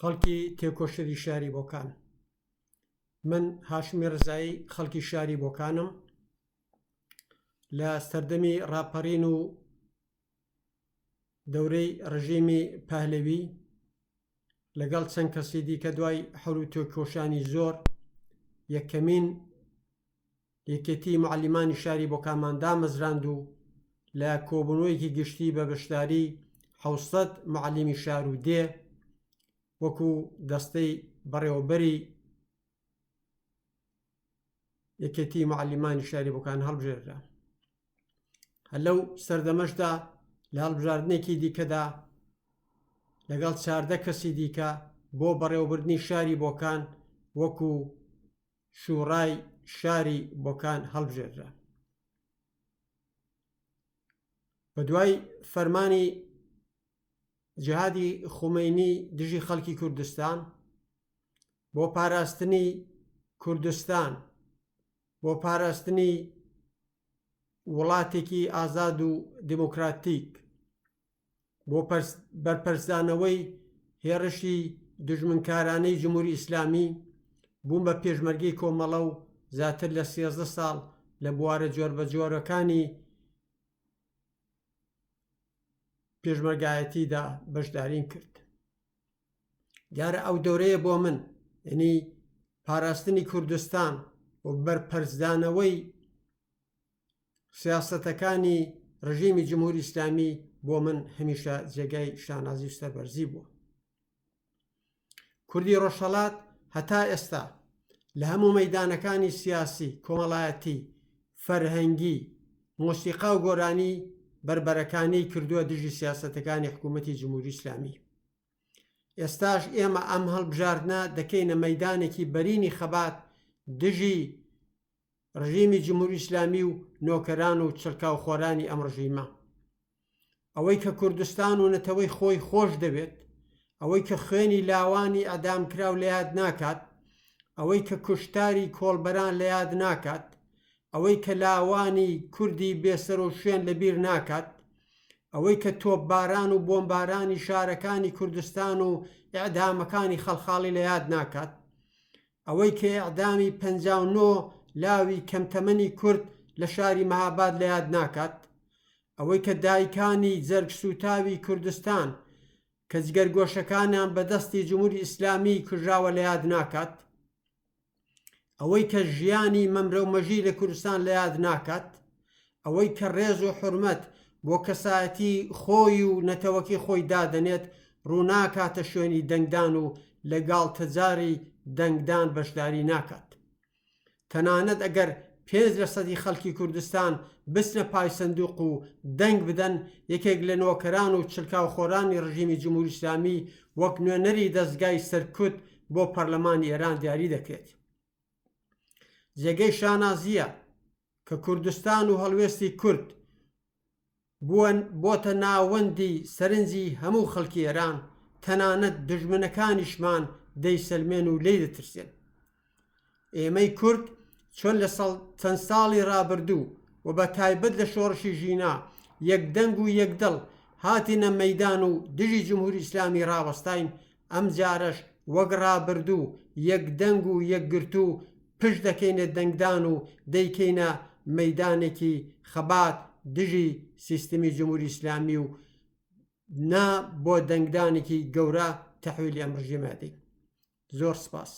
خەڵکی تێکۆشەری شاری بۆکان. من هاشمی ڕزایی خەڵکی شاری بۆکانم لە سەردەمی ڕاپەڕین و دەورەی ڕژێمی پەهلەوی لەگەڵ چەند کەسی دیکە دوای حەول و تێکۆشانی زۆر یەکەمین یەکێتی موعەلیمانی شاری بۆکانمان دامەزراند و لە کۆبوونەوەیەکی گشتی بە بەشداری 700 موعەلیمی شار و دێ وەکو دەستەی بەڕێوەبەری یەکێتی موعەلیمانی شاری بۆکان هەڵبژێردرا. هەر لەو سەردەمەشدا لە هەڵبژاردنێکی دیکەدا لەگەڵ 14 کەسی دیکە بۆ بەڕێوەبردنی شاری بۆکان وەکو شوڕای شاری بۆکان هەڵبژێردرا. بە دوای فەرمانی جیهادی خومەینی دژی خەڵکی کوردستان بۆ پاراستنی کوردستان بۆ پاراستنی وڵاتێکی ئازاد و دموکراتیک بۆ بەرپەرچدانەوەی هێڕشی دوژمنکارانەی جمهوری ئیسلامی، بووم بە پێشمەرگەی کۆمەڵە و زیاتر لە 13 ساڵ لە بوارە جۆربەجۆرەکانی پێشمەرگایەتیدا بەشداریم کرد. دیارە ئەو دەورەیە بۆ من یعنی پاراستنی کوردستان و بەرپەرچدانەوەی سیاسەتەکانی ڕژێمی جمهوری ئیسلامی بۆ من هەمیشە جێگای شانازی و سەربەرزی بووە. کوردی ڕۆژهەڵات هەتا ئێستا لە هەموو مەیدانەکانی سیاسی، کۆمەڵایەتی، فەرهەنگی، مۆسیقا و گۆرانی بەربەرەکانێی کردووە دژی سیاسەتەکانی حکوومەتی جمهوری ئیسلامی. ئێستاش ئێمە ئەم هەڵبژاردنە دەکەینە مەیدانێکی بەرینی خەبات دژی ڕژێمی جمهوری ئیسلامی و نۆکەران و چڵکاوخۆرانی ئەم ڕژیمە. ئەوەی کە کوردستان و نەتەوەی خۆی خۆش دەوێت، ئەوەی کە خوێنی لاوانی ئەدامکراو لە یاد ناکات، ئەوەی کە کوشتاری کۆڵبەران لە یاد ناکات، ئەوەی کە لاوانی کوردی بێسەروشوێن لە بیر ناکات، ئەوەی کە تۆپباران و بۆمبارانی شارەکانی کوردستان و ئیعدامەکانی خەڵخاڵی لە یاد ناکات، ئەوەی کە ئێعدامی 59 لاوی کەم تەمەنی کورد لە شاری مەهاباد لە یاد ناکات، ئەوەی کە دایکانی جەرگ سووتاوی کوردستان کە جگەرگۆشەکانیان بە دەستی جمهوری ئیسلامی کوژراوە لە یاد ناکات، ئەوەی کە ژیانی مەمرە و مەژی لە کوردستان لە یاد ناکات، ئەوەی کە ڕێز و حورمەت بۆ کەسایەتی خۆی و نەتەوەکەی خۆی دادەنێت، ڕوو ناکاتە شوێنی دەنگدان و لە گاڵتەجاڕی دەنگدان بەشداری ناکات. تەنانەت ئەگەر پێنج لە سەدی خەڵکی کوردستان بچنە پای سندوق و دەنگ بدەن، یەکێک لە نۆکەران و چڵکاوخۆرانی ڕژیمی جمهوری ئیسلامی وەک نوێنەری دەزگای سەرکوت بۆ پەرلەمانی ئێران دیاری دەکرێت. جێگەی شانازییە کە کوردستان و هەڵوێستی کورد بووە بۆتە ناوەندی سەرنجی هەموو خەڵکی ئێران، تەنانەت دوژمنەکانیشمان دەیسەلمێن و لێی دەترسێن. ئێمەی کورد چۆن لە چەند ساڵی ڕابردوو و بە تایبەت لە شۆڕشی ژینا یەکدەنگ و یەکدڵ هاتینە مەیدان و دژی جمهوری ئیسلامی ڕاوەستاین، ئەمجارەش وەک ڕابردوو یەکدەنگ و یەکگرتوو پشت دەکەینە دەنگدان و دەیکەینە مەیدانێکی خەبات دژی سیستمی جمهوری ئیسلامی و نا بۆ دەنگدانێکی گەورە تەحویلی ئەم ڕژێمە دەین. زۆر سپاس.